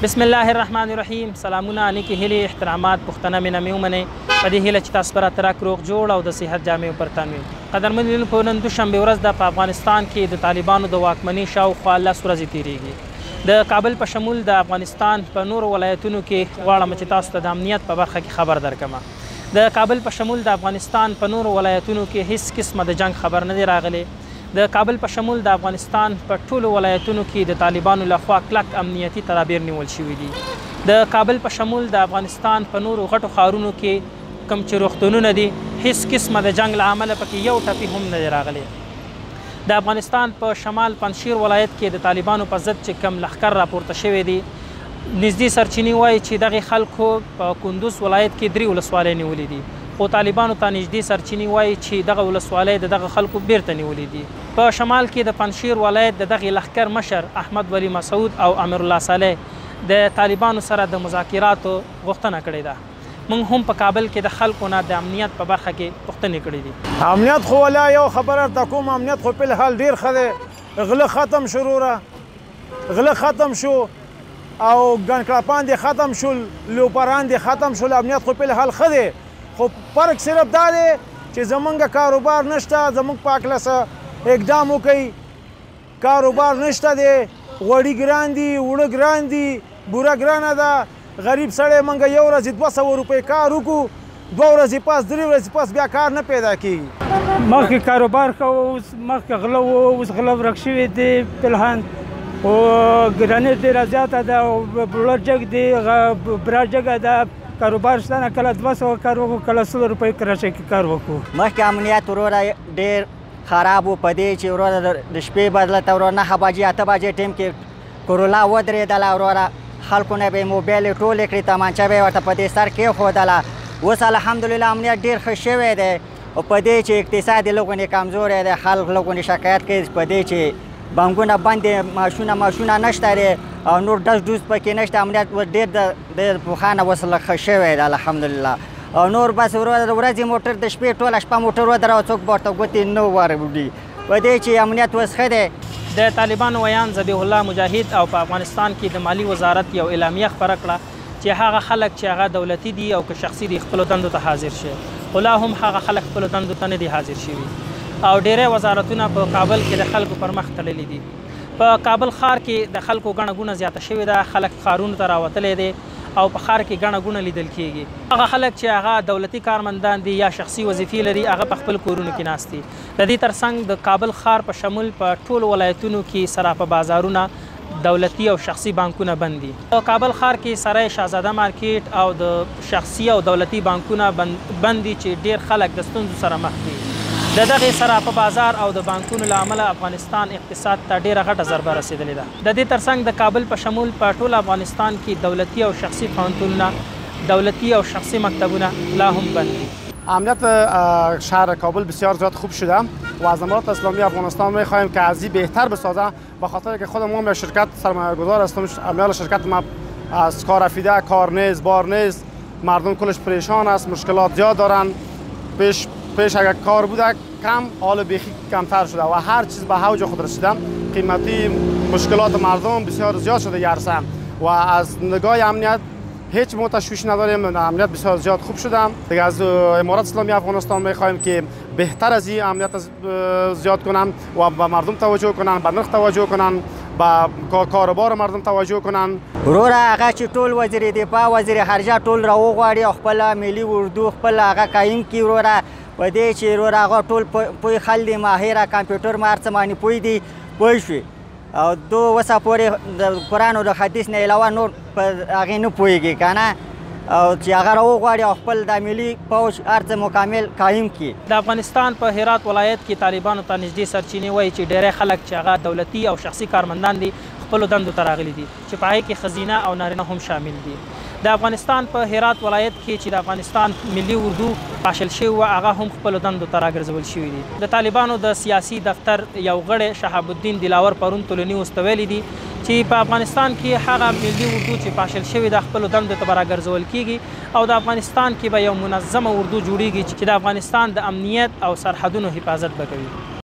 بسم الله الرحمن الرحیم. سلامونه، نیکې هیلې، احترامات، پښتنه مینه مې ومنئ. په دې هیله چې تاسو به راته راک روغ جوړ او د صحت جامې پر تن وي. قدرمن لیدونکو، نن دوشنبه ورځ ده. په افغانستان کې د طالبانو د واکمنۍ شاوخوا 10 ورځې تیریږي. د کابل په شمول د افغانستان په نورو ولایتونو کې غواړم چې تاسو ته د امنیت په برخه کې خبر درکړم. د کابل په شمول د افغانستان په نورو ولایتونو کې هیڅ قسمه د جنگ خبر نه دی راغلی. د کابل په شمول د افغانستان په ټولو ولایتونو کې د طالبانو لخوا کلک امنیتي تدابیر نیول شوي دي. د کابل په شمول د افغانستان په نورو غټو ښارونو کې کوم چې روغتونونه دي، هیڅ قسمه د جنگ له امله پکې یو ټپي هم نه دی راغلی. د افغانستان په شمال پنجشیر ولایت کې د طالبانو په ضد چې کوم لښکر راپورته شوی دی، نږدې سرچینې وایي چې دغې خلکو په کندوز ولایت کې 3 ولسوالۍ نیولې دي، خو طالبانو ته نږدې سرچینې وایي چې دغه ولسوالۍ د دغه خلکو بیرته نیولې دي. په شمال کې د پنجشیر ولایت د دغې لښکر مشر احمد ولي مسعود او امیرالله صالح د طالبانو سره د مذاکراتو غوښتنه کړې ده. موږ هم په کابل کې د خلکو نه د امنیت په برخه کې پوښتنې کړې دي. امنیت خو ولا یو خبره درته کوم، امنیت خو په الحال ډېر ښه دی. غله ختم شو وروره، غله ختم شو او ګڼکړپان دې ختم شول، لوپران دې ختم شول. امنیت خو په الحال ښه دی، خو فرق صرف دا دی چې زمونږ کاروبار نشته. زمونږ په هکله څه اقدام وکړئ، کاروبار نشته دی، غوړي ګران دي، اوړه ګران دي، بوره ګرانه ده. غریب سړی مونږ یو ورځ 200 روپۍ کار وکړو، 2 ورځې پس 3 ورځې پس بیا کار نه پیدا کیږي. مخکې کاروبار ښه و، اوس مخکې غله و، اوس غله ورک شوي دي فلحال. خو ګراني ډېره زیاته ده او بوړه جګ دي، بره جګه ده، کاروبار شته نه. کله 200 کار وکړو، کله 100 روپۍ کرچۍ کې کار وکړو. مخکې امنیت وروره ډېر خراب و، په دې چې وروره د شپې بدله ته وروره 9 بجې 8 بجې ټیم کې کرولا ودرېدله وروره، خلکو نه به یې موبایل ټولې کړې، تمانچه به یې ورته په دې سر کېښودله. اوس الحمدلله امنیت ډېر ښه شوی دی، او په دې چې اقتصاد یې لږ غوندې کمزوری دی، خلک لږ غوندې شکایت کوي په دې چې بانکونه بند دي، معاشونه نشته دی او نور ډز ډوز پکې نشته. امنیت اوس ډېر د پخوا نه اوس لږ ښه شوی دی الحمدلله. او نور بس وروره د ورځې موټر د شپې ټوله شپه موټر ودروه، څوک به ورته ګوتې نه وروړي. په دې چې امنیت اوس ښه دی. د طالبانو ویاند ذبیح الله مجاهد او په افغانستان کې د مالي وزارت یو اعلامیه خپره کړه چې هغه خلک چې هغه دولتي دي او که شخصي دي خپلو دندو ته حاضر شي، خو لا هم هغه خلک خپلو دندو ته نه دي حاضر شوي او ډیری وزارتونه په کابل کې د خلکو پر مخ تړلي دي. په کابل ښار کې د خلکو ګڼه ګوڼه زیاته شوې ده، خلک ښارونو ته راوتلی دی او په ښار کې ګڼه ګوڼه لیدل کیږي. هغه خلک چې هغه دولتي کارمندان دي یا شخصي وظیفې لري هغه په خپل کورونو کې ناست دي. د دې ترڅنګ د کابل ښار په شمول په ټولو ولایتونو کې صرافه بازارونه، دولتي او شخصي بانکونه بند دي. په کابل ښار کې سرای شاهزاده مارکیټ او د شخصي او دولتي بانکونه بند دي چې ډیر خلک د ستونزو سره مخ دي. د دغې صرافه بازار او د بانکونو له امله افغانستان اقتصاد ته ډیره غټه ضربه رسېدلې ده. د دې ترڅنګ د کابل په شمول په ټول افغانستان کې دولتي او شخصي پوهنتونونه، دولتي او شخصي مکتبونه لا هم بند دي. امنیت شهر کابل بسیار زیاد خوب شده و از امارات اسلامی افغانستان میخواهیم که از این بهتر بسازه، به خاطر که خود ما شرکت سرمایه گذار هستم. امیال شرکت ما از کار افیده، کار نیست، بار نیست، مردم کلش پریشان است، مشکلات زیاد دارن. پیش اگر کار بوده کم، حال بیخی کمتر شده و هر چیز به اوج خود رسیده. قیمتی مشکلات مردم بسیار زیاد شده یارسه و از نگاه امنیت هیچ ما تشویش نداریم. امنیت بسیار زیاد خوب شده. دیگه از امارات اسلامی افغانستان میخواهیم که بهتر از این امنیت زیاد کنن و به مردم توجه کنن، به نرخ توجه کنن، به کاروبار مردم توجه کنن. وروره هغه چې ټول وزیر دفاع، وزیر خارجه ټول راوغواړي او خپل ملي اردو خپل هغه قایم کړي وروره. په دې چې وروره هغه ټول پوه خل دي، ماهره کمپیوټر ما هر څه باندې پوه دي، پوه شوي او دو اوسه پورې د قرآن او د حدیث نه علاوه نور په هغې نه پوهېږي که نه، او چې هغه راوغواړي او خپل د ملي پوځ هر څه مکمل قایم کړي. د افغانستان په هرات ولایت کې طالبانو ته نږدې سرچینې وایي چې ډیری خلک چې هغه دولتي او شخصي کارمندان دي خپلو دندو ته راغلي دي چې په هغې کې ښځینه او نارینه هم شامل دي. د افغانستان په هرات ولایت کې چې د افغانستان ملي اردو پاشل شوې وه هغه هم خپلو دندو ته راګرځول شوي دي. د طالبانو د سیاسي دفتر یو غړی شهاب الدین دلاور پرون طلوع نیوز ته ویلي دي چې په افغانستان کې هغه ملي اردو چې پاشل شوې ده خپلو دندو ته به راګرځول کیږي او د افغانستان کې به یو منظمه اردو جوړیږي چې د افغانستان د امنیت او سرحدونو حفاظت به کوي.